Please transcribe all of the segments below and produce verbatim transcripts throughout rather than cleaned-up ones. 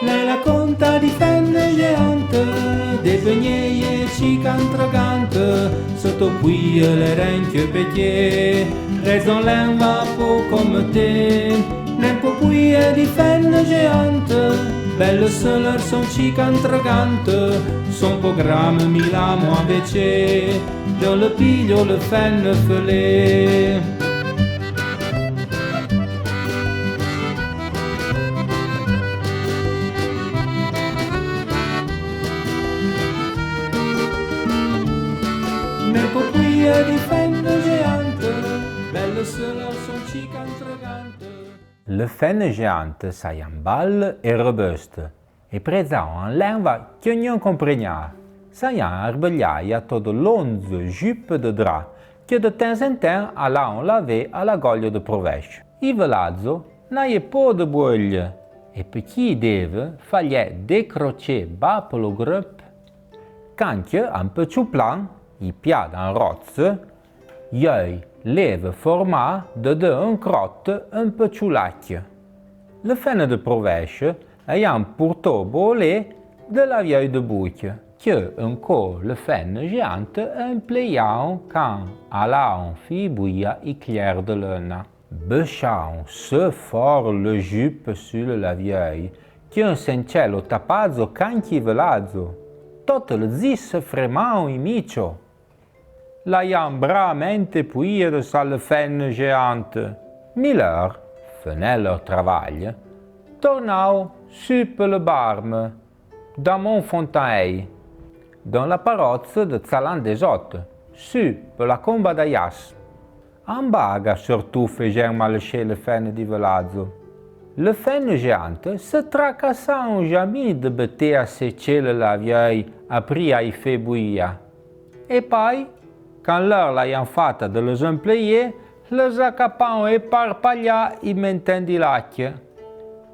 L'è la conta di fenne geante, de pegneie cica intragante, se to puie le renque pecché, rezon l'en va po comme te. N'en po puie di fenne geante, belle seule son cica intragante, son po grame mi l'amo invece, don le piglio le fenne felé. N'en po puie di fenne geante, belle seule son cica intragante. Le fenne geante sayan balle e robuste, e prezan en lenva que gnun compregna. Sayan arbellaia to de lonze jupe de dra, que de temps en temps alaon lavé a la golle de Provèche. I Velazo n'aie po de boueille, e pe qui deve fallè decroché ba pe lo grep, canque an pe tchouplan, i pia dan rotse, Ieu l'eve formà de de un crotte un pe tchoulacque. Le fenne de Provèche ayan pourtó bolé de la vieille de bouque, que un co le fenne geante empleyaon can alaon fi bouia i cler de leuna. Bechaon se for le jupe su le la vieille, que un sencelo tapazo canque i Velazo. Tote le zi se fremaon i micho. L'ayan bramente puie de sa le fenne geante. Mi leur, fenè leur travaille, tornao su pe le barme, da Monfontanhei, dan la parotse de Tsalan de Zotte, su pe la comba d'Aias. An baga surtou fejan malechè le fenne di Velazo. Le fenne geante se tracassaon jamì de beté a se tchele la vieille apri ai fé bouia. E pai, can leur l'ayan fata de le z'empleié, le z'acapaon eparpaillà i menten di l'acque.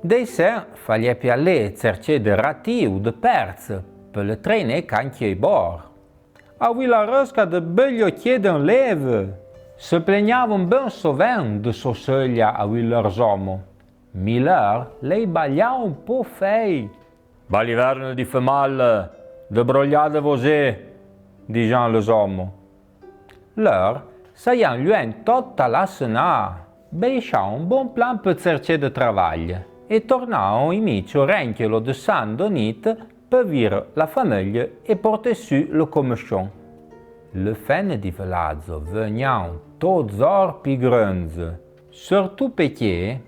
Dei sen fallè pi alé tserché de rati ou de pertse, pe le treiné canque i bor. Avouì la resca de beille occhié d'an leve, se plegnaon ben soven de so seulla avouì leur zomo. Mi leur lei ballaon po fei. Baliverne di female, de brogliade vos-é, dijan le zomo. Leur sayan luèn tota la senà, beichaon bon plan pe tserché de travaille, e tornaon i micho renque lo de San Donite pe vir la fameuille e porté su le comechon. Le fenne di Velazo vegnaon to zor pi grunze, surtou pecché,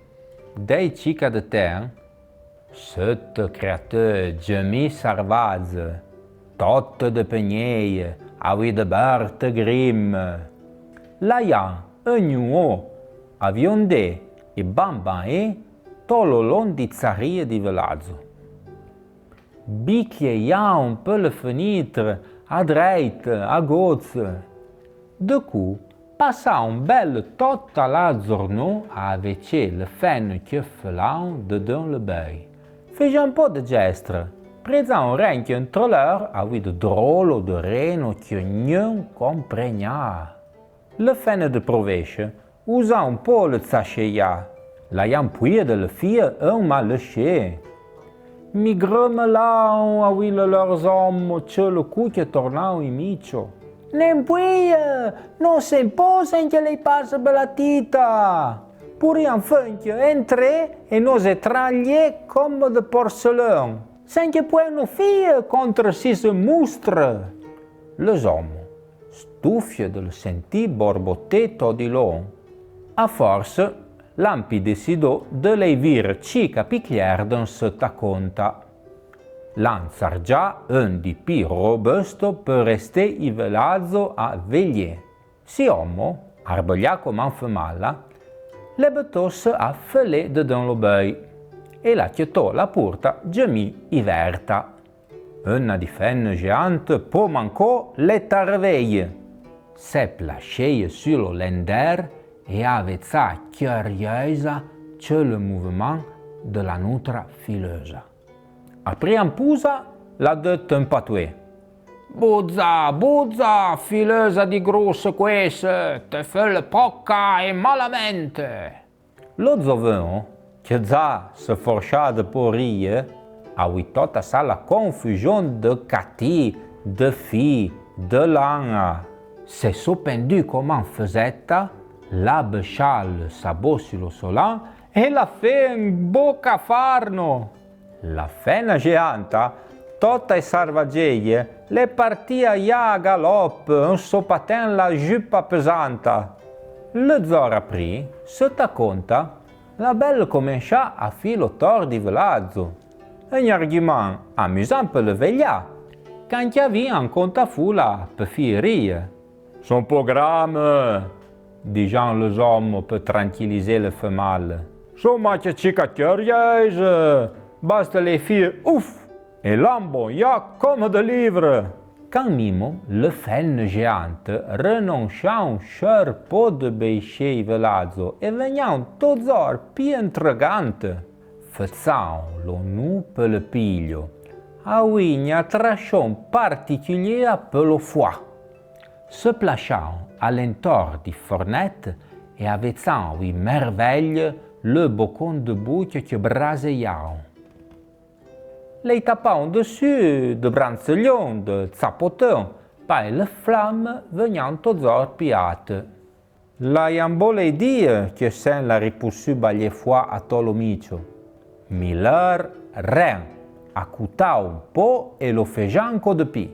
dei cica de ten, Sette createue jamì sarvaze, totte de pegneie, avouì de berte grimme. L'ayan eugnuo aviondé e bambané to lo lon di tsarie di Velazo. Biclieyaon pe le fenitre, a dreite, a gotse. De cou, passaon belle tota la zorno a avechè le fenne que felaon dedeun le beuille. Fejan po de gestre, prezaon renque entre leur avouì de drolo de reno que gnun compregna. Le fenne de Provèche ouzaon po le tsacheia, l'ayan pouie de le fie eun malechè. Mi gremelaon avouì le leur zomo tse le cou que tornaon i micho. N'en pouie, no sen po sen que lei passe pe la tita. Pourrian fenque entré e noz etranglié comme de porceleun, sen que pouè no fie contre sise moustre. Le zomo, stufie de le sentì borboté to di lon, a forse l'an pi decidó de lei vir cica pi cler deun seta conta. L'an tsarjà eun di pi robusto pe resté i Velazo a velié. Si omo, arbeillà comme an femala, le betóse a felé dedeun lo beuille e l'a chetó la pourta jamì iverta. Euna di fenne geante po mancó l'è tarveie. S'è placheie su lo lender e a avetsà curieusa tse le mouveman de la noutra fileusa. Apri an pousa l'a dette eun patoué. Bouza, bouza, fileusa di grousse couésse, te fele poca e malamente. Lo zoveun, que dza se forchà de po rie, Avouì tota sa la confujon de catì, de fi, de lana. Se so pendù comàn fezetta, l'a bechà le sabó su lo so lan e l'a fé un bo cafarno. La fèna geanta, tota esarvagéye, l'è partia ya a galop, un so patèn la jupa pezanta. Le dzor aprì, se ta conta, l'a bèl comenchà a fé lo tor di veladzo. Un arguman amuzan pe le veglià, can que avin an conta foula pe fé rìe. Son po grame, dijan le z'omo pe tranquilizé le female. Son maque cica curièze, baste le fé ouf, e l'an bon ya comme de livre. Can mimo le fène geante renonchàn cheur po de beiché i veladzo e vegnan todzor pi entregante. Fetsan lo nou pe le piglio, avouì gna trachon particuliéa pe lo foà. Se plachan a l'entor di fornette e avezan avouì merveille le bocon de bouque que braseillan. Lei tapan dessu de brantsellon, de tsapoton, pai le flamme vegnan todzor pi ate. L'aian bo lei die que sen l'a ripoussù baillé foà a to lo micio. Mi leur ren, acoutà un po e lo fejan co de pi.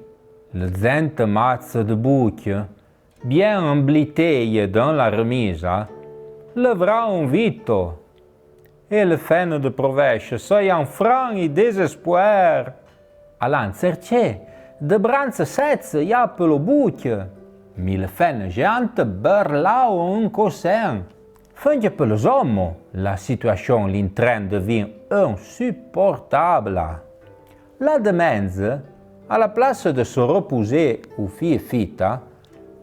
Le dzente matse de bouque, bien embliteye deun la remisa, le vran un vito. E le fène de provèche saian fran i désespoèr. A l'an tsertché de brantse sètse ya pe lo bouque, mi le fène geante berlao un co sen. Fenque pe le z'omo la situachon l'intren devin insuportabla. La demenze, a la place de se repouzé ou fé fita,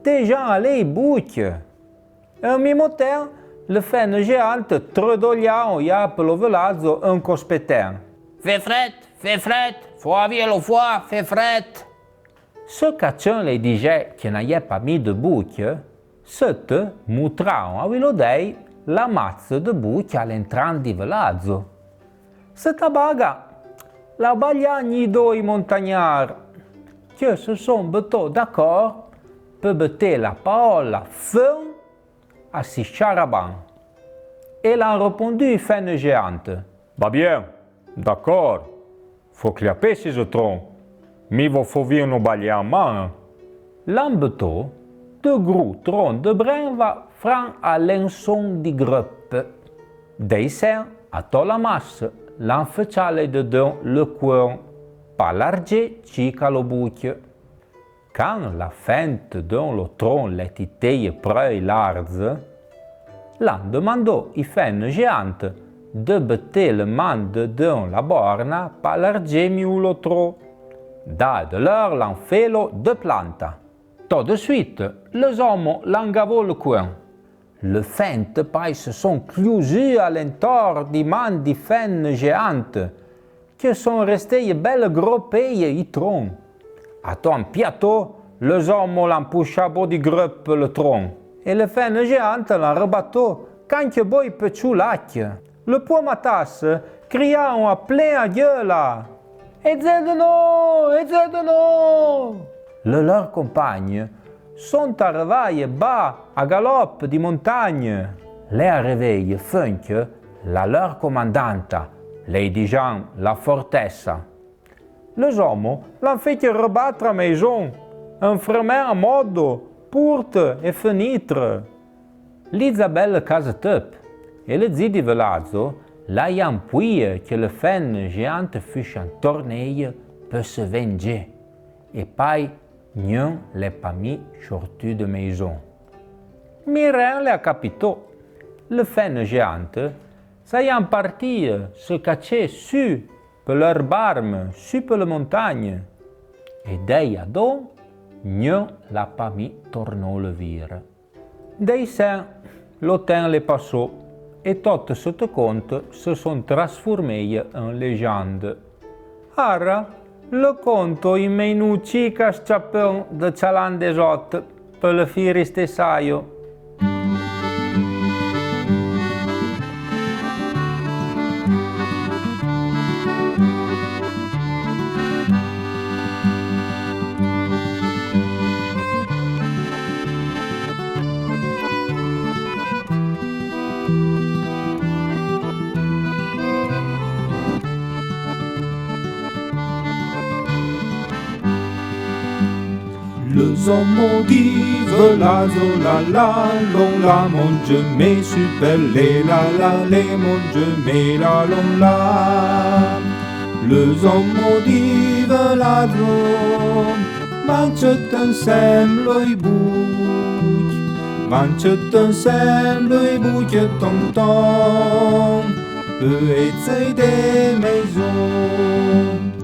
dejan alé i bouque. E un mimo ten, le fène geante tredollan ya pe lo veladzo un co speten. Fé fret, fé fret, fo avouì lo foà, fé fret. Se cacun lei dijè que n'ayè pa mi de bouque, sete moutran avouì lo dei la matse de bouque a l'entran di veladzo. Seta baga, l'a baillan i doi montagnar, que se son betó d'acor pe beté la paola feun a si charaban. E l'an repondù i fène geante. Ba bien, d'acor, fo cliapé si ze tron, mi vo fo vin no baillan man. L'an betó de grou tron de brenva fran a l'enson di greupe. Dei sen a to la masse, l'an fechà lei dedeun le coeun, pa largé cica lo bouque. Can la fente deun lo tron l'è titeie preu larze, l'an demandó i fène geante de beté le man dedeun la borna pa largé miou lo tron. Dà de leur l'an félo de planta. To de suite, le z'omo l'an gavó le coeun. Le fente pai se son cllouzù a l'entor di man di fène geante, que son restéie belle gropéie i tron. A to an piató, le z'omo l'an pouchà bo di greupe le tron, e le fène geante l'an rebató canque boi petchoù lacque. Le pouè matasse crian a pléna gueula. Edzède-no, edzède-no! Le leur compagne sont arrevaie ba a galop di montagne. L'è arrevéie fenque la leur comandanta, lei dijan la fortessa. Le z'omo l'an feque rebatre a meizon, en fermen a modo porte e fenitre. Li dza belle case teup, e le dzi di veladzo l'aian pouie que le fène geante fuche an tornéie pe se vengé, e pai gnun l'è pa mi chortù de meizon. Mi ren l'è acapitó, le fène geante s'aian partie se catché su pe leur barme, su pe le montagne, e dei adon gnun l'a pa mi tornó le vire. Dei sen, lo ten l'è passó, e tote sete conte se son trasforméie en lejande. Ara, le conto i mèinoù cica a Stchapeun de Tchalan-dez-Otes, pe le fé risté saio. Z'omo di velazo la la lon la, mon Dieu, mé super lé la la lé, mon Dieu, mé la lon la. Le z'omo di velazo, van tseut ensemblo i bouc, van tseut ensemblo i bouc tonton, e tsei de maison.